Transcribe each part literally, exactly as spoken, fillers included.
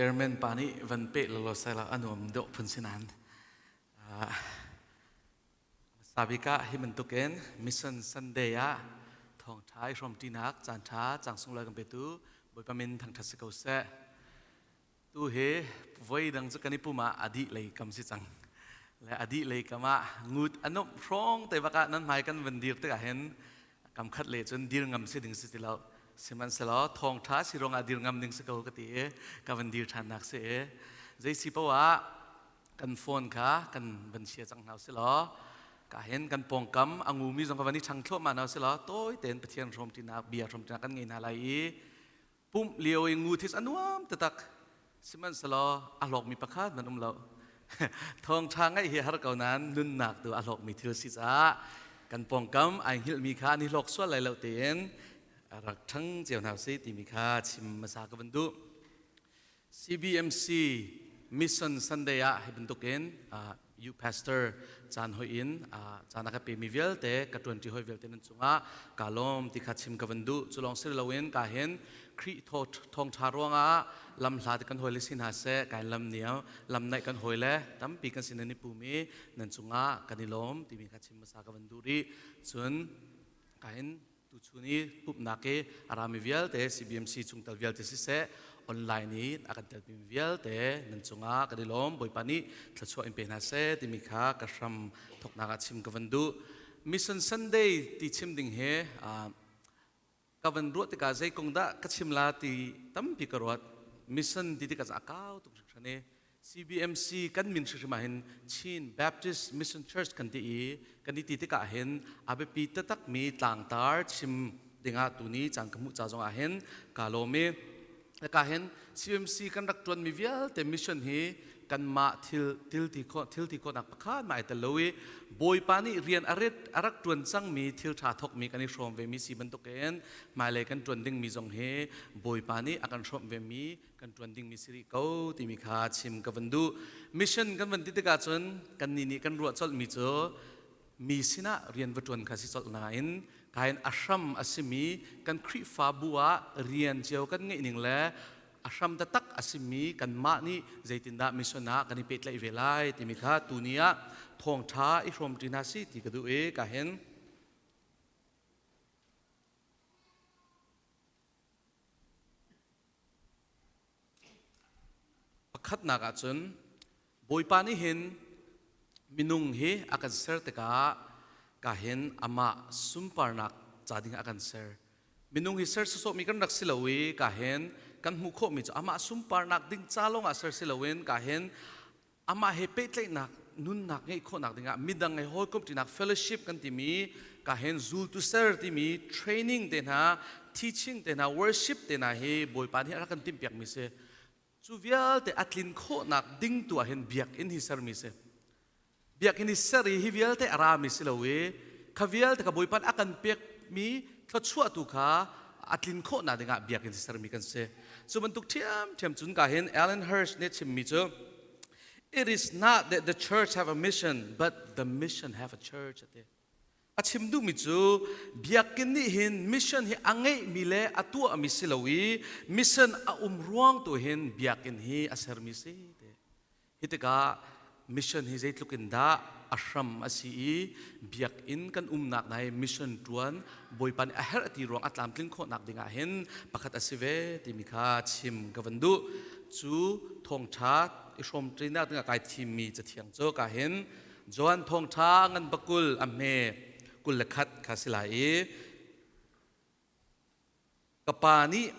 Chairman pa nih van peh lolo sela a nuam deuh phun sinan. Ah, sabika hi bantukin Mission Sunday ah thawngṭha i hrawmṭinak caan ṭha cang sung lai kan petu Bawipa min thangṭhat si ko seh. Tu hi voi dang cu kan i pum ah a dih lei kam si cang. Le a dih lei kam ah ngut a nomh hrawng te bakah nan hmai kan van dir tikah hin kam khat le cun dir ngam si ding si ti lo. Sihmanhsehlaw thawngṭha si ruangah dir ngam ding si ko ka ti i ka van dir ṭhannak si i zei si poah kan phone kha kan van chia cang hna u si law, kah hin kan pawngkam a ngumi zong kha van i ṭhang thluahmah hna u si law, tawi tein Pathian hrawmṭinak, bia hrawmṭinak kan ngei hna lai i, pumh lio i ngut hi a nuam taktak. Sihmanhsehlaw a hlawkmi pakhat hmanh um lo. Thawngṭha ngaih hi a har ko nain nunnak tu a hlawkmi thil si caah kan pawngkam aa hngilhmi kha an i hlawk sual lai lo tein a rak ṭhang cio hna u sih timi kha chim hmasa ka van duh. C B M C Mission Sunday ah hi bantukin, aa, Youth Pastor caan hoih in, aa, caan a ka pemi vialte, ka ṭuanṭi hoih vialte nan cungah ka lawm ti kha chim ka van duh. Cu lawng si loin, kah hin Khrih thaw-, thawngṭha ruangah lam hla te kan hawi le si hna seh, kah hin lam nia, lam naih kan hawi le tampi kan si nan i pumi nan cungah kan i lawm timi kha chim hmasa ka van duh rih. Cun, kah hin tuchun i pumhnak i a rami vialte, C B M C chungtel vialte siseh, online i a kan telpimi vialte nan cungah kan i lawm, Bawipa nih thluachuah in pe hna seh timi kha ka hram thawknak ah chim ka van duh. Mission Sunday ti chim ding hi, aa, ka van ruah tikah zei kong dah ka chim lai ti tampi ka ruat. Mission ti tikah cun a kau tuk hringhran i, C B M C kan min hrimhrim ah hin Chin Baptist Mission Church kan ti i, kan i ti tikah hin a biapi taktakmi tlangtar chim dingah tuni caan ka hmuh ca zongah hin ka lawm i, kah hin C B M C kan rak ṭuanmi vialte mission hi kanmah thil, thil ti khawh, thil ti khawhnak pakhat mah aa tel lo i, Bawipa nih rian a ret, a rak ṭuan cangmi thil ṭha thawkmi kan i hrawm vemi si bantukin hmailei kan ṭuan dingmi zong hi Bawipa nih a kan hrawmh vemi kan ṭuan dingmi si rih ko timi kha chim ka van duh. Mission kan van ti tikah cun kannih nih kan ruah colhmi cu mi sinah rian va ṭuan kha si colh nain, kah hin a hram a simi kan Khrihfabu ah rian cio kan ngeih ning le a hram taktak a simi kanmah nih zeitindah mission ah kan i pehtlaih ve lai timi kha tuni ah thawngṭha i hrawmṭi hna si ti ka duh i, kah hin pakhatnak ahcun Bawipa nih hin minung hi a kan ser tikah, kah hin amah sunparnak ca ding a kan ser. Minung hi ser sawsawhmi kan rak si lo i, kah hin kan hmuh khawhmi cu amah sunparnak ding ca lawngah ser si loin, kah hin amah he pehtlaihnak, nunnak ngeih khawhnak dingah midang he hawikomh ṭinak fellowship kan timi, kah hin zultu ser timi training te hna, teaching te hna, worship te hna hi Bawipa nih a rak kan timhpiakmi si. Cu vialte a tlin khawhnak ding tu ah hin biakinn hi sermi si. Biakinn hi ser i hi vialte a rami si lo i, kha vialte kha Bawipa nih a kan pekmi thluachuah tu kha a tlin khawhnak dingah biakinn hi sermi kan si. Cu bantuk ṭhiamṭhiam cun, kah hin Alan Hirsch nih chimmi cu, "It is not that the church have a mission, but the mission have a church," a ti. A chim duhmi cu biakinn nih hin mission hi a ngeihmi le a tuahmi si lo i, mission a um ruang tu hin biakinn hi a sermi si ti. Hi tikah mission hi zeitluk in dah a hram a si i, biakinn kan umnak nain mission ṭuan Bawipa nih a herh a ti ruang a tlamtling khawhnak dingah hin pakhat a si ve timi kha chim ka van duh. Cu thawngṭha i hrawmṭinak dingah kaa thimmi Cathiang cu, kah hin Johan thawngṭha ngan pakul a hme kul le khat kha si lai i, ka pa nih,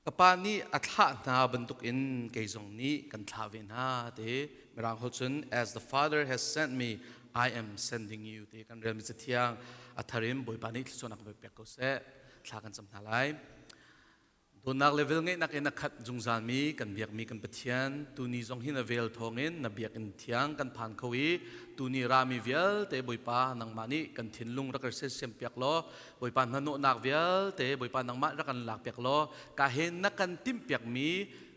ka pa nih a thlah hna bantukin kei zong nih kan thlah ve hna, ti. Mirang holh cun, "As the Father has sent me, I am sending you," ti kan relmi Cathiang a thar in Bawipa nih thluachuahnak kan pek ko seh. Thla kan cam hna lai. Dawnnak le velngeihnak in a khat zungzalmi kan biakmi kan Pathian, tuni zong hi na vel thawngin na biakinn thiang kan phan kho i, tuni rami vialte Bawipa nangmah nih kan thinlung rak sersiam piak law, Bawipa hnahnawhnak vialte Bawipa nangmah rak kan lak piak law, kah hin na kan timhpiakmi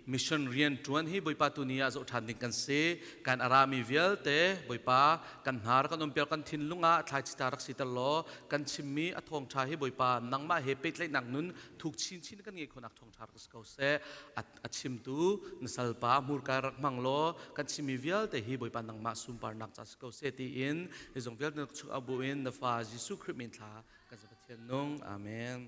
Mission rianṭuan hi Bawipa tuni ah zoh ṭhan ding kan si. Kan a rami vialte Bawipa kan hnar kan umpial kan thinlungah thlaici ta rak si ter law, kan chimmi a thawngṭha hi Bawipa nangmah he pehtlaihnak nun thuk chinchin kan ngeih khawhnak thawngṭha rak si ko seh. A, a chimtu na salpa hmurka rak hmang law, kan chimmi vialte hi Bawipa nangmah sunparnak ca si ko seh tiin hi zong vialte na chung a buin na fa Jesuh Khrih min thla kan Pathian nung. Amen.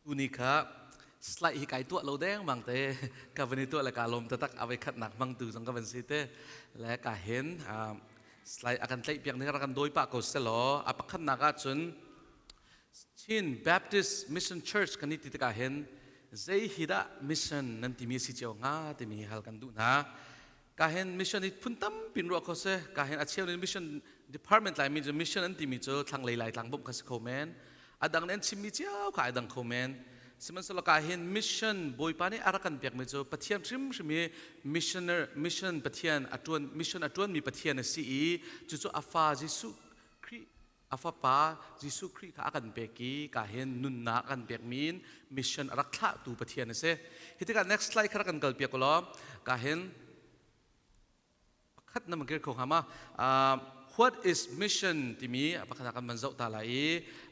Tuni kha slide hi kai tuah lo deng mangte ka van i tuah le ka lawm taktak a vai khatnak hmangtu zong ka van si te le ka hin, ah, slide a kan tlaih piak ni ka kan dawi pah ko selaw a pakhatnak ah cun Chin Baptist Mission Church kan i ti tikah hin zei hi dah mission nan timi a si cio hnga timi hi hal kan duh hna. Ka hin mission hi phun tampi in ruah kho seh. Ka hin a cheu nih mission department lai mi cu mission an timi cu thlanglei Laitlang bawmh kha si kho men. A dang nih an chimmi cio kha a dang kho men. Sihmanhsehlaw ka hin mission Bawipa nih a rak kan piakmi cu Pathian hrimhrim hi missioner, mission Pathian a ṭuan, mission a ṭuanmi Pathian a si i cucu a fa Jesuh Khrih, a Fapa Jesuh Khrih kha a kan pek i ka hin nunnak a kan pekmi in mission a rak thlahtu Pathian a si. Hi tikah next slide kha rak kan kalpiak u law, ka hin pakhat na man kir kho hnga maw? Ah, what is mission timi a pakhatnak kan van zoh ta lai i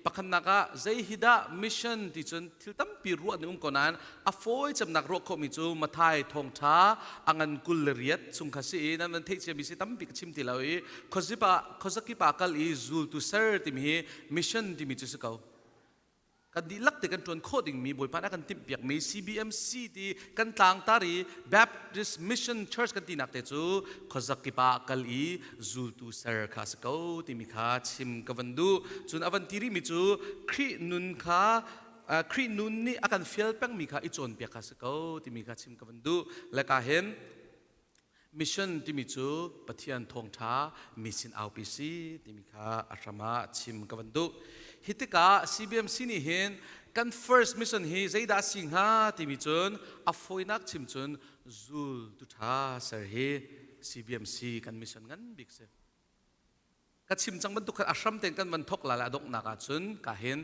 pakhatnak ah zei hi dah mission ti cun thil tampi ruah nih um ko nain a fawi camnak ruah khawhmi cu Matthai thawngṭha a ngan kul le riat chung kha si i nan van theih ciami si tampi ka chim ti lo i khuazakip ah, khuazakip ah kal i zultu ser timi hi mission timi cu si ko. Kan dihlak te kan ṭuan khawh dingmi Bawipa nih a kan timhpiakmi C B M C ti kan tlangtar i Baptist Mission Church kan tinak te cu khuazakip ah kal i zultu ser kha a si ko timi kha chim ka van duh. Cun a van ti rihmi cu Khrih nun kha, aa, Khrih nun nih a kan fial pengmi kha i cawnpiak kha a si ko timi kha chim ka van duh. Le ka hin Mission timi cu Pathian thawngṭha mission aupi si timi kha a hram ah chim ka van duh. Hi tikah C B M C nih hin kan first mission hi zeidah a si hnga timi cun a fawinak chim cun zultu ṭha ser hi C B M C kan mission ngan bik si. Ka chim cang bantuk khan a hram tein kan van thawk lai le a donghnak ahcun ka hin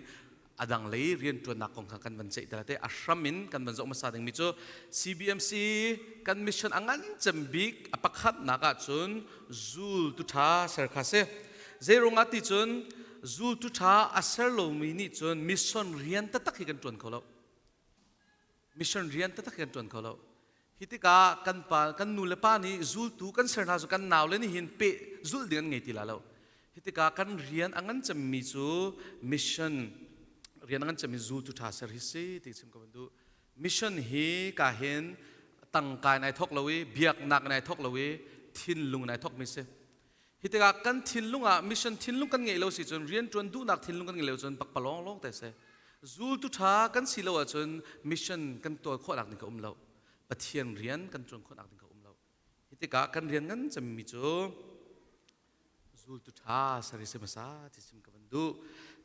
a dang lei rianṭuannak kong kha kan van ceih te a hram in kan van zoh hmasa dingmi cu C B M C kan mission a ngan cem bik a pakhatnak ahcun zultu ṭha ser kha a si. Zeiruangah ti cun zultu ṭha a ser lomi nih cun mission rian taktak hi kan ṭuan kho lo. Mission rian taktak hi kan ṭuan kho lo. Hi tikah kan pa, kan nu le pa nih zultu kan ser hna cu kan nau le nih hin peh zulh ding an ngei ti lai lo. Hi tikah kan rian a ngan cemmi cu mission rian a ngan cemmi zultu ṭha ser hi si ti chim ka van duh. Mission hi ka hin tangka in aa thawk lo i, biaknak in aa thawk lo i, thinlung in aa thawkmi si. Hi tikah kan thinlung ah mission thinlung kan ngeih lo si cun, rianṭuan duhnak thinlung kan ngeih lo cun, pakpalawng lawng te si. Zultu ṭha kan si lo ahcun, mission kan tuar khawhnak ding kha um lo. Pathian rian kan ṭuan khawhnak ding kha um lo. Hi tikah kan rian ngan cemmi cu zultu ṭha ser hi si hmasa ti chim ka van duh.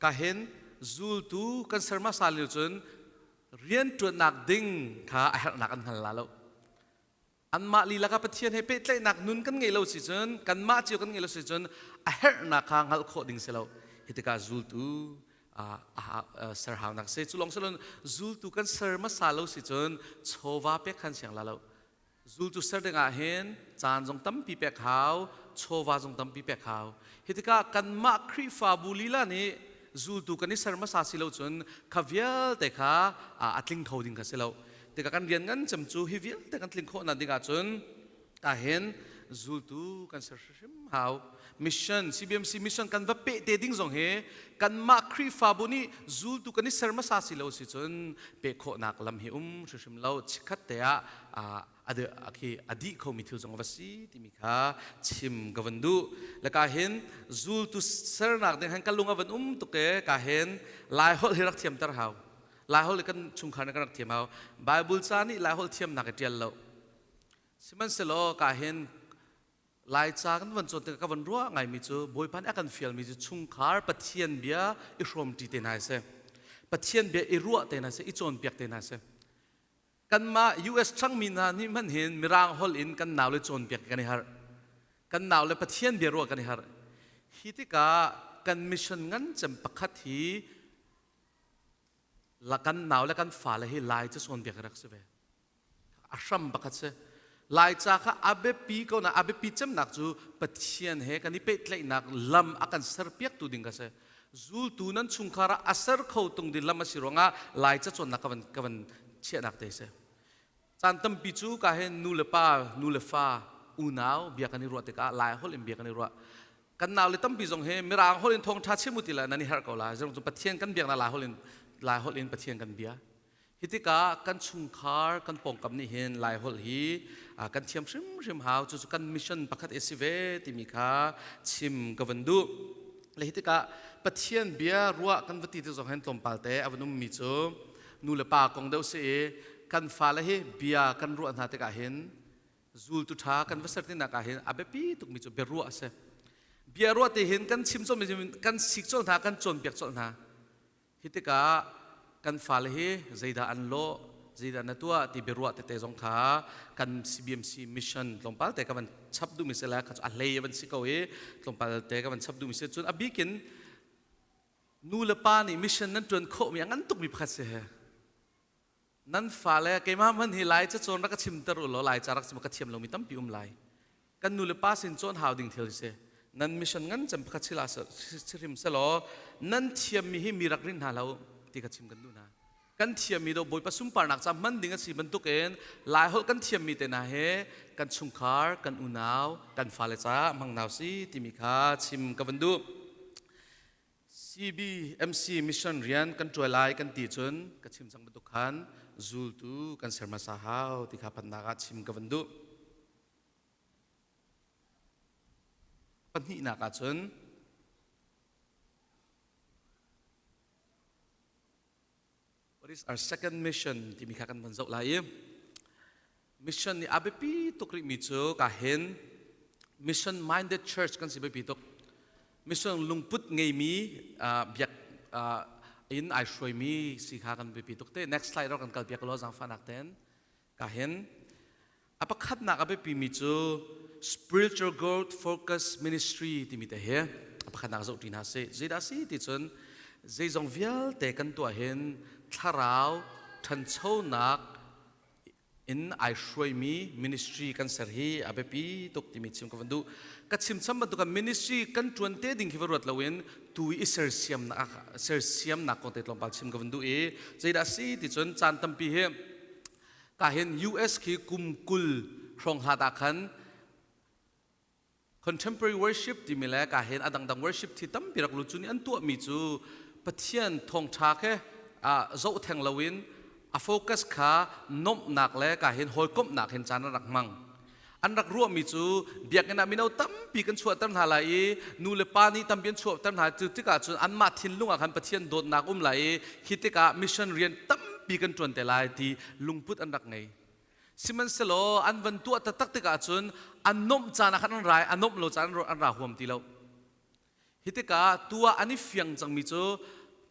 Ka hin zultu kan ser hmasa lo cun, rianṭuannak ding kha a herhnak an hngal lai lo. Anmah lila kha Pathian he pehtlaihnak nun kan ngeih lo si cun, kanmah cio kan ngeih lo si cun, a herhnak kha hngalh khawh ding si lo. Hi tikah zultu, aa, a, a, ser haunak si. Cu lawng si lo, zultu kan ser hmasa lo si cun, chawva pek khan siang lai lo. Zultu ser dingah hin caan zong tampi pek hau, chawva zong tampi pek hau. Hi tikah kanmah Khrihfabu lila nih zultu kan i ser hmasa si lo cun, kha vialte kha, aa, a tling kho ding kha si lo. Tikah kan rian ngan cem cu hi vialte kan tling khawh nan ding ahcun, ka hin zultu kan ser hrimhrim hau. Mission, C B M C mission kan va peh te ding zong hi kanmah Khrihfabu nih zultu kan i ser hmasa si lo si cun, peh khawhnak lam hi um hrimhrim lo. Chikkhat te ah, aa, a dih, a khi, a dih khomi thil zong a va si timi kha chim ka van duh. Le ka hin zultu sernak ding han ka lung a van um tuk e, ka hin Laiholh hi rak thiamter hau. Laiholh hi kan chungkhar nih kan rak thiam hau. Baibal ca nih Laiholh thiamnak hi ṭial lo. Sihmanhsehlaw ka hin Laica kan van cawn tikah ka van ruah ngaimi cu Bawipa nih a kan fialmi cu chungkhar Pathian bia i hrawmṭi te hna hi si. Pathian bia i ruah te hna hi si, i cawnpiak te hna hi si. Kanmah U S ṭhangmi hna nih hmanh hin Mirang holh in kan nau le cawnpiak kan i harh. Kan nau le Pathian bia ruah kan i harh. Hi tikah Kan mission ngan cem pakhat hi la kan nau le kan fale hi Laica cawn biak rak si ve. A hram pakhat si. Laica kha a biapi ko na, a biapi cemnak cu Pathian he kan i pehtlaihnak lam a kan serpiaktu ding kha si. Zultu nan chungkhar ah a ser kho tung ding lam a si ruangah Laica cawnnak ka van, ka van chiahnak te si. Caan tampi cu ka hin nu le pa, nu le fa, unau bia kan i ruah tikah Lai holh in bia kan i ruah. Kan nau le tampi zong hi Mirang holh in thawngṭha chim uh ti le nan i herh ko lai. Ziang cu Pathian kan biaknak Lai holh in, Lai holh in Pathian kan bia. Hi tikah kan chungkhar, kan pawngkam nih hin Lai holh hi, aa, kan thiam hrimhrim hau. Cucu kan mission pakhat a si ve timi kha chim ka van duh. Le hi tikah Pathian bia ruah kan va ti tik zong hin tlawmpal te a van ummi cu nu le pa kong deuh si i kan fale hi bia kan ruah hna tikah hin zultu ṭha kan va ser tinak ah hin a biapi tukmi cu biaruah a si. Biaruah ti hin kan chim colhmi, kan sik colh hna, kan cawnpiak colh hna. Hi tikah kan fale hi zeidah an lawh, zeidah na tuah ti biaruah tete zong kha kan C B M C mission tlawmpal te ka van chap duhmi si lai, kha cu a hlei a van si ko i tlawmpal te ka van chap duhmi si. Cun a bikin nu le pa nih mission nan ṭuan khawhmi a ngan tukmi pakhat si he. Nan fale, keimah hmanh hi Laica cawn rak ka chimter u law, Laica rak chim ka thiam lomi tampi um lai. Kan nu le pa sin cawn hau ding thil si. Nan mission ngan cem pakhat si la si, si, si hrim selaw, nan thiammi hi mi rak rinh hna lo ti ka chim kan duh hna. Kan thiammi dawh Bawipa sunparnak ca hman ding a si bantukin Lai holh kan thiammi te hna he kan chungkhar, kan unau, kan fale caah hmang hna u si timi kha chim ka van duh. C B M C mission rian kan ṭuai lai kan ti cun ka chim cang bantuk khan zultu kan ser hmasa hau ti kha pannak ah chim ka van duh. Pahnihnak ah cun, what is our second mission timi kha kan van zoh lai i, mission nih a biapi tuk rihmi cu ka hin mission minded church kan si biapi tuk. Mission lungput ngeimi, aa, biak, aa, in aa hruaimi si kha kan biapi tuk te. Next slide rawh kan kal piak law, zaangfahnak tein. Ka hin a pakhatnak a biapimi cu spiritual growth focus ministry timi te hi a pakhatnak zoh ṭi hna si. Zeidah si ti cun, zeizong vialte kan tuah hin thlarau ṭhanchonak in aa hruaimi ministry kan ser hi a biapi tuk timi chim ka van duh. Ka chimcham bantuk khan ministry kan ṭuan te ding khi va ruat loin tu i sersiamnak, sersiamnak kong te tlawmpal chim ka van duh i, zeidah si ti cun caan tampi hi ka hin U S khi kum kul hrawng hlat ah khan contemporary worship timi le ka hin a dangdang worship thi tampi rak lut cu nih an tuahmi cu Pathian thawngṭha khe, aa, zohtheng loin a focus kha nomhnak le ka hin hawikomhnak hin caan an rak hmang. An rak ruahmi cu biakinn ah mino tampi kan chuahter hna lai i nu le pa nih tampi an chuahter hna. Cu tikah cun anmah thinlung ah khan Pathian dawtnak um lai i hi tikah mission rian tampi kan ṭuan te lai ti lungput an rak ngei. Sihmanhsehlaw an van tuah taktak tikah cun a nomh caan ah khan an ra i a nomh lo caan an ra, an ra huam ti lo. Hi tikah tu ah an i fiang cangmi cu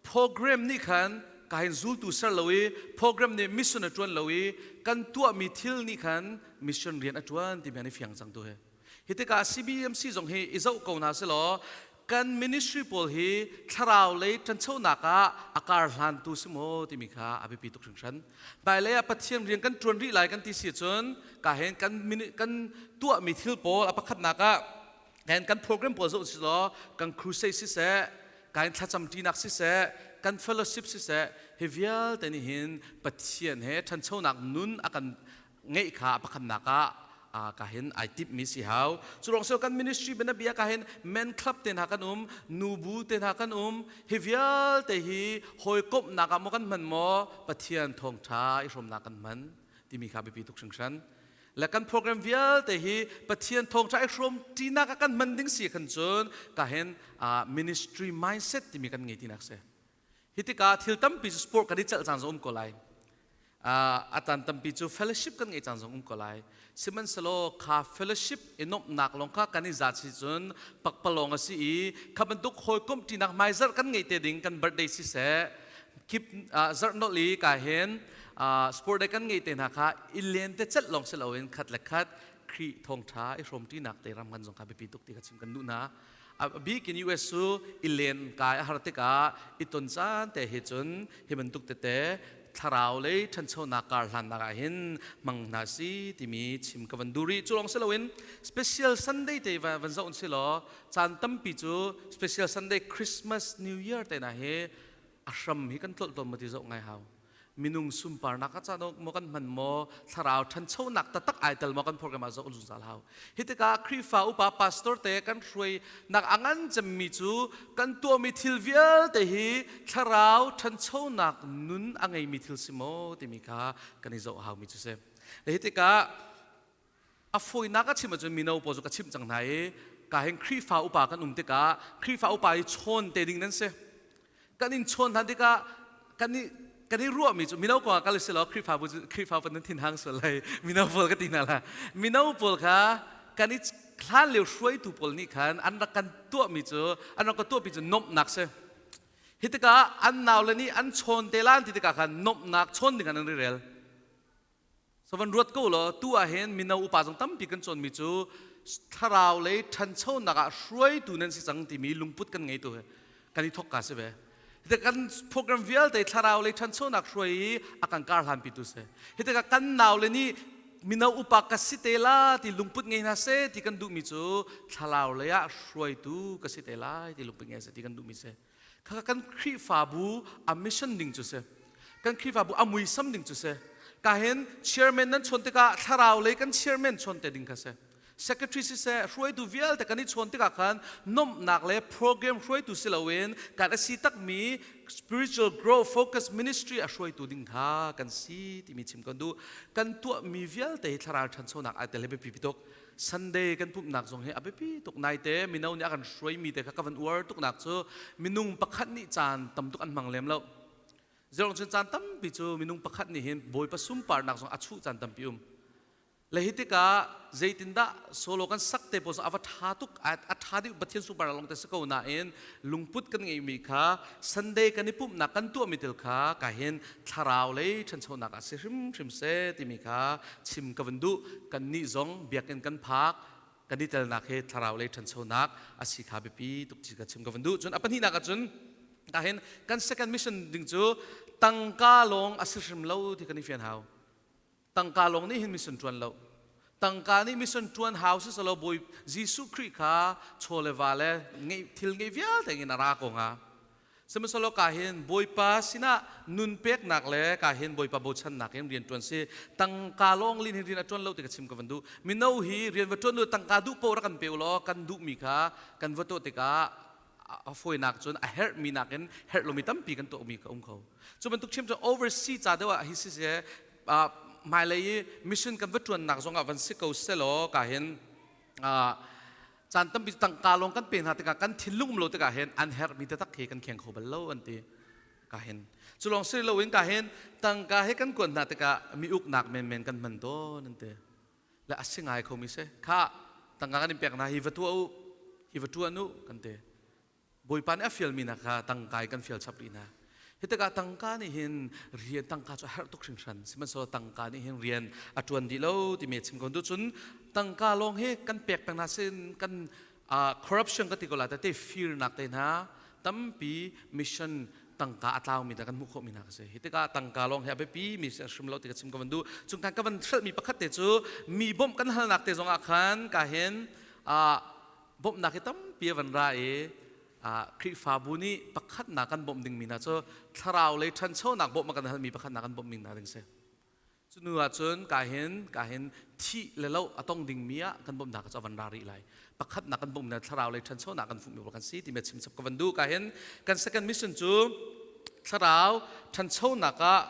program nih khan ka hin zultu ser lo i program nih mission a ṭuan lo i kan tuahmi thil nih khan mission rian a ṭuan timi an i fiang cang tu hi. Hi tikah C B M C zong hi i zoh ko hna selaw, kan ministry pawl hi thlarau lei ṭhanchonak ah a kar hlantu si maw timi kha a biapi tuk hringhran. Hmailei ah Pathian rian kan ṭuan rih lai kan ti si cun, ka hin kan mini-, kan tuahmi thil pawl a pakhatnak ah, kan, kan program pawl zoh si law, kan crusade siseh, kan thlacam ṭinak siseh, kan fellowship siseh, hi vialte nih hin Pathian he ṭhanchonak nun a kan ngeih kha a pakhatnak ah, aa, ka hin aa tipmi si hau. Cu ruang si lo kan ministry bianabia ka hin men club te hna kan um, nubu te hna kan um, hi vialte hi hawikomhnak ah maw kan hman maw, Pathian thawngṭha i hrawmnak kan hman timi kha biapi tuk hringhran. Le kan program vialte hi Pathian thawngṭha i hrawm ṭinak ah kan hman ding si khan cun ka hin, aa, ministry mindset timi kan ngei tinak si. Hi tikah thil tampi cu sport kan i celh caan zong um ko lai. Aa, a caan tampi cu fellowship kan ngeih caan zong um ko lai. Sihmanhsehlaw kha fellowship i nomhnak lawng kha kan i zat si cun pakpalawng a si i kha bantuk hawikomh ṭinak hmaizarh kan ngeih te ding kan birthday siseh, kip, aa, zarhnolh i ka hin, aa, sport day kan ngeih te hna kha i len te celh lawng si loin khat le khat Khrih thawngṭha i hrawm ṭinak te ram kan zong kha biapi tuk ti kha chim kan duh hna. A, a bikin U S cu i len kai a har tikah i ton caan te hi cun hi bantuk tete thlarau lei ṭhanchonak karhlannak ah hin hmang hna si timi chim ka van duh rih. Cu lawng si loin Special Sunday te va-, van zoh un si law, caan tampi cu Special Sunday, Christmas, New Year te hna hi a hram hi kan tlolh tawn maw ti zoh ngai hau. Minung sunparnak a caan awk maw kan hman maw, thlarau ṭhanchonak taktak aa tel maw kan program ah zoh zungzal hau. Hi tikah Khrihfa upa pastor te kan hruainak a ngan cemmi cu kan tuahmi thil vialte hi thlarau ṭhanchonak nun a ngeimi thil si maw timi kha kan i zoh haumi cu si. Le hi tikah a fawinak a chim ahcun mino pawl cu ka chimh cang hna i, ka hin Khrihfa upa kan um tikah Khrihfa upa i chawn te ding nan si. Kan in chawn hlan tikah kan i, kan i ruahmi cu mino kong ah kal si law, Khrihfa bu cu, Khrihfa upa nan thinhang sual lai, mino pawl ka ti hna lai. Mino pawl kha kan i hlan lio hruaitu pawl nih khan an rak kan tuahmi cu, an rak kan tuahpi cu nomhnak si. Hi tikah an nau le nih an chawn te la an ti tikah khan nomhnak chawn ding khan an ri rel. So van ruat ko law, tu ah hin mino upa zong tampi kan cawnmi cu thlarau lei ṭhanchonak ah hruaitu nan si cang timi lungput kan ngeitu hi kan i thawk ka si ve. Hite kan program vialte thlarau lei ṭhanchonak hruai i a kan karhlanpitu si. Hite ka kan nau le nih mino upa ka si te la ti lungput ngei hna seh ti kan duhmi cu thlarau lei ah hruaitu ka si te lai ti lungput ngei seh ti kan duhmi si. Kha kan Khrihfabu a mission ding cu si. Kan Khrihfabu a muisam ding cu si. Ka hin chairman nan chawn tikah thlarau lei kan chairman chawn te ding kha si. Secretary siseh, hruaitu vialte kan i chawn tikah khan nomhnak le program hruaitu si loin kan a si takmi spiritual growth focus ministry a hruaitu ding kha kan si timi chim kan duh. Kan tuahmi vialte hi thlarau ṭhanchonak aa tel hi biapi tuk. Sunday kan pumhnak zong hi a biapi tuk. Naite mino nih a kan hruaimi te kha ka van uar tuknak cu minung pakhat nih caan tam tuk an hmang lem lo. Zeiruang cun caan tampi cu minung pakhat nih hin Bawipa sunparnak zong a chuh caan tampi um. Le hi tikah zeitindah solo kan sak te pawl zong a va ṭha tuk, a, a ṭha dih Pathian sunparnak lawngte si ko nain lungput kan ngeihmi kha Sunday kan i pumhnak kan tuahmi tel kha ka hin thlarau lei ṭhanchonak a si hrimhrim seh timi kha chim ka van duh. Kannih zong biakinn kan phak, kan i telnak hi thlarau lei ṭhanchonak a si kha biapi tuk ti kha chim ka van duh. Cun a pahnihnak ahcun ka hin kan second mission ding cu tangka lawng a si hrim lo ti kan i fian hau. Tangka lawng nih hin mission ṭuan lo. Tangka nih mission ṭuan hau siseh law, Bawi Jesuh Khrih kha chaw le va le ngeih, thil ngeih vialte in a ra ko hnga. Sihmanhsehlaw ka hin Bawipa sinah nun peknak le ka hin Bawipa bochannak in rian ṭuan si. Tangka lawng lin hin rian a ṭuan lo ti ka chim ka van duh. Mino hi rian va ṭuan uh, tangka duh paoh rak kan pe uh law, kan duhmi kha kan va tuah tikah a, a fawinak cun a herhmi nakin herh lomi tampi kan tuahmi ka um kho. Cu bantuk ṭhiamṭhiam overseas ca deuh ah hi siseh, aa, hmailei i mission kan va ṭuannak zongah van si ko seh law, ka hin, aa, caan tampi tangka lawng kan pe hna tikah kan thinlung um lo tikah hin an herhmi taktak hi kan kheng kho bal lo an ti. Ka hin cu lawng si loin ka hin tangka hi kan kuat hna tikah mi uknak menmen kan hman tawn an ti. Le a si ngai khomi si kha, tangka kan in pek hna, hi va tuah uh, hi va ṭuan uh kan ti. Bawipa nih a fialmi nak kha tangka in kan fial chap rih hna. Hi tikah tangka nih hin rian, tangka cu a herh tuk hringhran. Sihmanhsehlaw tangka nih hin rian a ṭuan dih lo timi chim ka van duh. Cun tangka lawng hi kan pek peng hna sin, kan, aa, corruption ka ti ko lai, tete firnak te hna tampi mission tangka a tlaumi te kan hmuh khawhmi hna ka si. Hi tikah tangka lawng hi a biapi mi si a hrim lo ti ka chim ka van duh. Cun khan ka van hrelhmi pakhat te cu mi bawmh kan halnak te zongah khan ka hin, aa, bawmhnak hi tampi a van ra i, aa, Khrihfabu nih pakhatnak kan bawmh dingmi hna cu thlarau lei ṭhanchonak bawmh a kan halmi pakhatnak kan bawmh ding hna ding si. Cu hnu ahcun ka hin, ka hin thih le loh a tong dingmi ah kan bawmhnak cu a van ra rih lai. Pakhatnak kan bawmhmi hna thlarau lei ṭhanchonak kan funhmi pawl kan si timi a chim chap ka van duh. Ka hin kan second mission cu thlarau ṭhanchonak ah,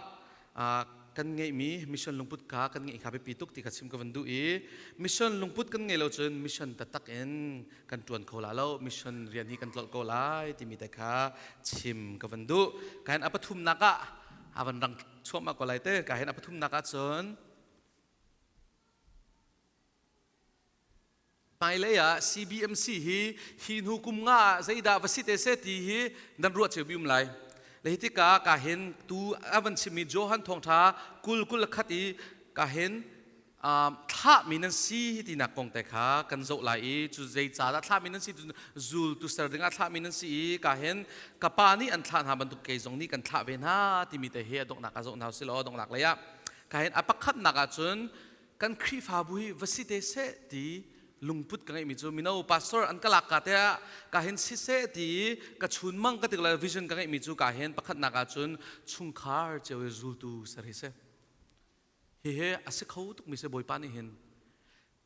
aa, kan ngeihmi mission lungput kha kan ngeih kha biapi tuk ti kha chim ka van duh i, mission lungput kan ngei lo cun mission taktak in kan ṭuan kho lai lo, mission rian hi kan tlolh ko lai timi te kha chim ka van duh. Ka hin a pathumnak ah a van rang chuahmah ko lai te, ka hin a pathumnak ah cun hmailei ah C B M C hi, hi hnu kum nga ah zeidah va si te seh ti hi nan ruah cio bi um lai. Le hi tikah ka hin tu a van chimmi Johan Thawngṭha kul, kul le khat i ka hin, Um, thlahmi nan si hi tinak kongte kha kan zoh lai i, cu zei ca dah thlahmi nan si, tu zultu ser dingah thlahmi nan si i, ka hin ka pa nih an thlah hna bantuk kei zong nih kan thlah ve hna timi te hi a donghnak a zoh hna u si law, a donghnak lei ah ka hin a pakhatnak ah cun kan Khrihfabu hi va si te seh ti lungput ka ngeihmi cu mino pastor an ka lak ka te ah ka hin si seh ti ka chunmang ka tik le vision ka ngeihmi cu ka hin pakhatnak ah cun chungkhar cio i zultu ser hi si. Hi he a si kho tukmi si Bawipa nih hin.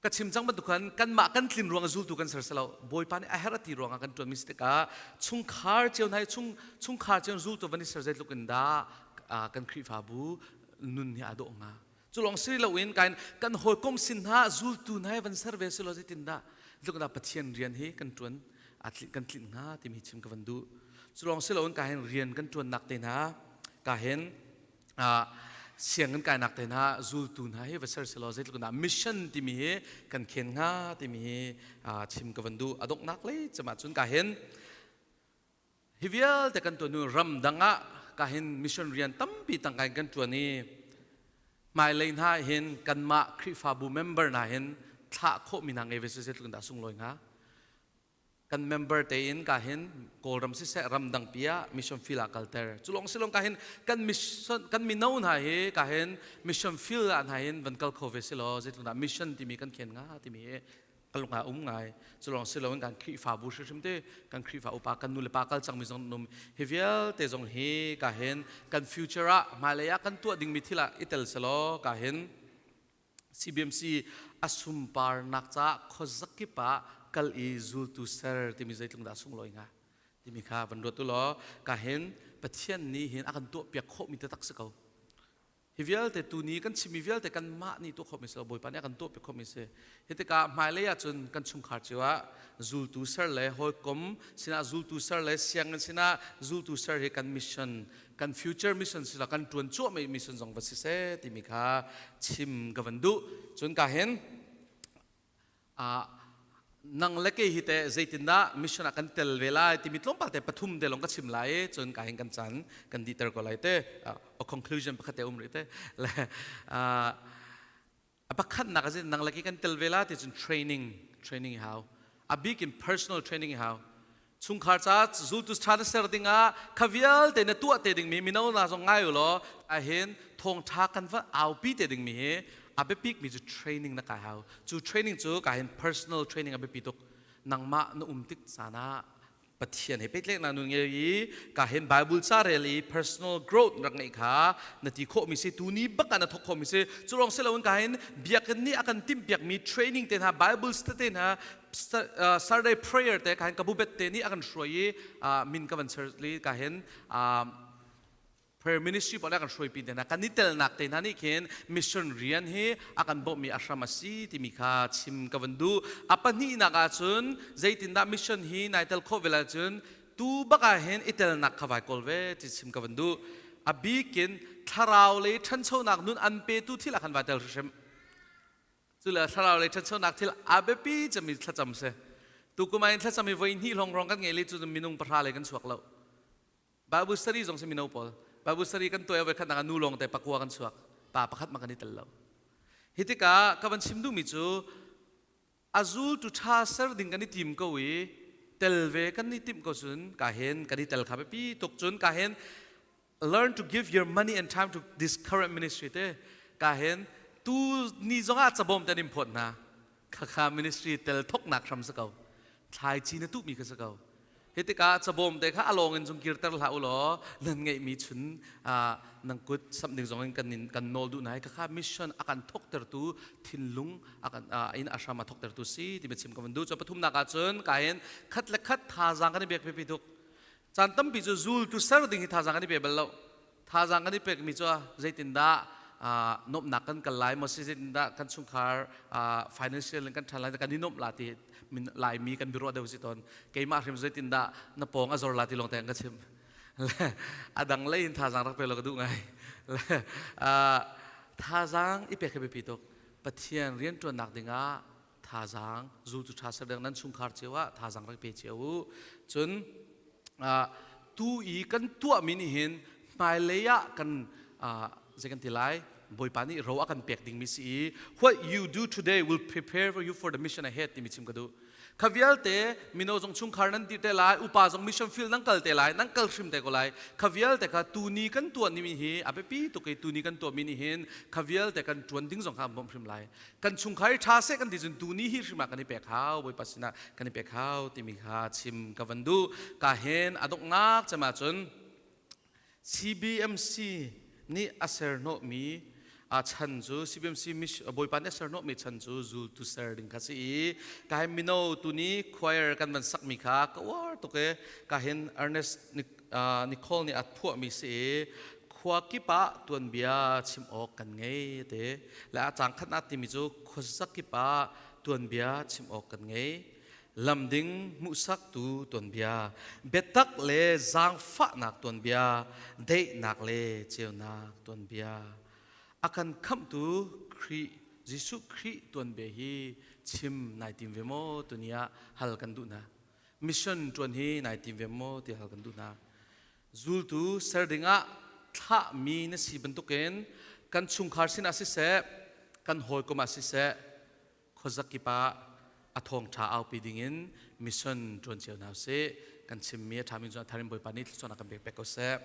Ka chim cang bantuk khan kanmah kan tlin ruangah zultu kan ser si lo. Bawipa nih a herh a ti ruangah kan ṭuanmi si tikah chungkhar cio hna i chung, chungkhar cio in zultu van i ser zeitluk in dah, aa, kan Khrihfabu nun hi aa dawh hnga. Cu lawng si loin kan, kan hawikom sin hna zultu hna i van ser ve si law zeitindah? Zeitluk in dah Pathian rian hi kan ṭuan, aa, tlin, kan tlinh hnga timi chim ka van duh. Cu lawng si loin ka hin rian kan ṭuannak te hna, ka hin, aa, sianginn kainak te hna, zultu hna hi va ser si law, zeitluk in dah mission timi hi kan khen hnga timi hi, aa, chim ka van duh. A donghnak lei cem ah cun ka hin hi vialte kan ṭuan hnu ramdang ah ka hin mission rian tampi tangka in kan ṭuan i, hmailei hna hin kanmah Khrihfabu member hna hin thlah khawhmi hna ngei ve si, zeitluk in dah sunglawi hnga. Kan member tein ka hin Kawlram siseh, ramdang pi ah mission field ah kalter. Cu lawng si lawng ka hin kan mission, kan mino hna hi ka hin mission field ah hna hin van kal kho ve si law, zeitluk in dah mission timi kan khen hnga timi hi ka lung ah a um ngai. Cu lawng si loin kan Khrihfabu hrimhrim te, kan Khrihfa upa, kan nu le pa kal cangmi zong an um. Hi vialte zong hi ka hin kan future ah, hmailei ah kan tuah dingmi thil ah i tel si law, ka hin C B M C a sumparnak caah khuazakip ah kal i zultu ser timi zeitluk dah sunglawi hnga timi kha van ruat u law, ka hin Pathian nih hin a kan tuahpiak khawhmi taktak si ko. Hi vialte tuni kan chimmi vialte kanmah nih tuah khawhmi si lo, Bawipa nih a kan tuahpiak khawhmi si. Hi tikah hmailei ah cun kan chungkhar cio ah zultu ser le hawikom sinah zultu ser le sianginn sinah zultu ser hi kan mission, kan future mission si lo, kan ṭuan cuahmah mission zong va si seh timi kha chim ka van duh. Cun ka hin, aa, nang le kei hi te zeitindah mission ah kan tel ve lai timi tlawmpal te pathum te lawng ka chim lai i, cun ka hin kan caan kan dihter ko lai te, aa, a conclusion pakhat te um rih te. Le, aa, a pakhatnak ah cun nang le kei kan tel ve lai ti cun training, training i hau. A bik in personal training i hau. Chungkhar ca zultu ṭha na ser dingah kha vialte na tuah te dingmi mino hna zong ngai u law, a hin thawngṭha kan va aupi te dingmi hi a biapikmi cu training na kai hau. Cu training cu ka hin personal training a biapi tuk. Nangmah na um tik caan ah Pathian he peitleknak nun ngei i, ka hin Bible ca rel i personal growth rak ngeih kha na ti khawhmi si, tuni bak ah na thok khawhmi si. Cu lawng si loin ka hin biakinn nih a kan timhpiakmi training te hna, Bible study te hna, sta-, ah, Saturday prayer te ka hin ka bubet te nih a kan hruai i, ah, min ka van ser i ka hin, ah, prayer ministry pawl nih a kan hruaipi te hna, kan i telnak te hna nih khin mission rian hi a kan bawmhmi a hram a si timi kha chim ka van duh. A pahnihnak ah cun zeitindah mission hi naa tel khawh ve lai cun tu bak ah hin i telnak kha vai kawl ve ti chim ka van duh. A bik in thlarau lei ṭhanchonak nun an petu thil ah khan vai tel hrimhrim. Cule thlarau lei ṭhanchonak thil a biapi cemmi thlacam si. Tukum ah hin thlacam hi voi hnih hrawngrawng kan ngei le cu minung pahra lei kan chuak lo. Bible study zong si mino pawl. Bible study kan tuah i voikhatnak ah nu lawngte pakua kan chuak. Pa pakhat mah kan i tel lo. Hi tikah ka van chim duhmi cu a zultu ṭha ser ding kan i tim ko i tel ve kan i timh ko cun ka hin kan i tel kha biapi tuk cun ka hin learn to give your money and time to this current ministry te. Ka hin tu ni zongah cabawm te an in phawt hna. Khakha ministry tel thoknak hram si ko. Thlaici na tuhmi kha si ko. Hi tikah cabawm te kha a lawng in zung kirter hlah u law, nan ngeihmi chun, aa, nan kut samh ding zong in kan in, kan nawl duh nai. Khakha mission a kan thoktertu thinlung a kan, aa, in a hram a thoktertu si timi chim ka van duh. Cun pathumnak ah cun ka hin khat le khat thazaang kan i pek pipi tuk. Caan tampi cu zultu ser ding hi thazaang kan i pe bal lo. Thazaang kan i pekmi cu zeitindah, aa, nuamhnak kan kal lai maw si, zeitindah kan chungkhar, aa, financial in kan ṭhan lai, kan i nuamh lai ti, min, Laimi kan biaruah deuh si tawn. Keimah hrim zeitindah na pawng a zor lai ti lawngte an ka chim. A dang lei in thazaang rak pe lo ka duh ngai. Aa, thazaang i pek hi biapi tuk. Pathian rianṭuannak dingah thazaang, zultu ṭha ser ding nan chungkhar cio ah thazaang rak pe cio u. Cun, aa, tu i kan tuahmi nih hin hmailei ah kan, aa, zei kan ti lai, Bawipa nih ro a kan pek dingmi si i, "What you do today will prepare for you for the mission ahead," timi chim ka duh. Kha vialte, mino zong chungkhar nan dirte lai, upa zong mission field nan kalte lai, nan kal hrimte ko lai. Kha vialte kha tuni kan tuah nimi hi a biapi tuk i, tuni kan tuahmi nih hin kha vialte kan ṭuan ding zong kha a bawmh hrim lai. Kan chungkhar i ṭha seh kan ti cun tuni hi hrim ah kan i pek hau, Bawipa sinah kan i pek hau timi kha chim ka van duh. Ka hin a donghnak cem ahcun, C B M C nih a serhnawhmi, aa, chan cu, C B M C mis-, Bawipa nih a serhnawhmi chan cu zultu ser ding kha si i, ka hin mino tuni choir kan van sakmi kha ka uar tuk i, ka hin Ernest Nic-, aa, Nicole nih a phuahmi si i, khua kip ah tuanbia chim awk kan ngei a ti. Le a cang khatnak timi cu khuazakip ah tuanbia chim awk kan ngei. Lam ding hmuhsaktu tuanbia, biatak le zaangfahnak tuanbia, daihnak le ceunak tuanbia, a kan khamhtu Khrih, Jesuh Khrih tuanbia hi chim nai tim ve maw? Tuni ah hal kan duh hna. Mission ṭuan hi nai tim ve maw ti hal kan duh hna. Zultu ser dingah thlahmi na si bantukin kan chungkhar sinah siseh, kan hawikom ah siseh, khuazakip ah a thawngṭha aupi dingin mission ṭuan cio hna u sih. Kan chimmi a ṭhami cun a thar in Bawipa nih thluachuahnak kan pek pek ko seh.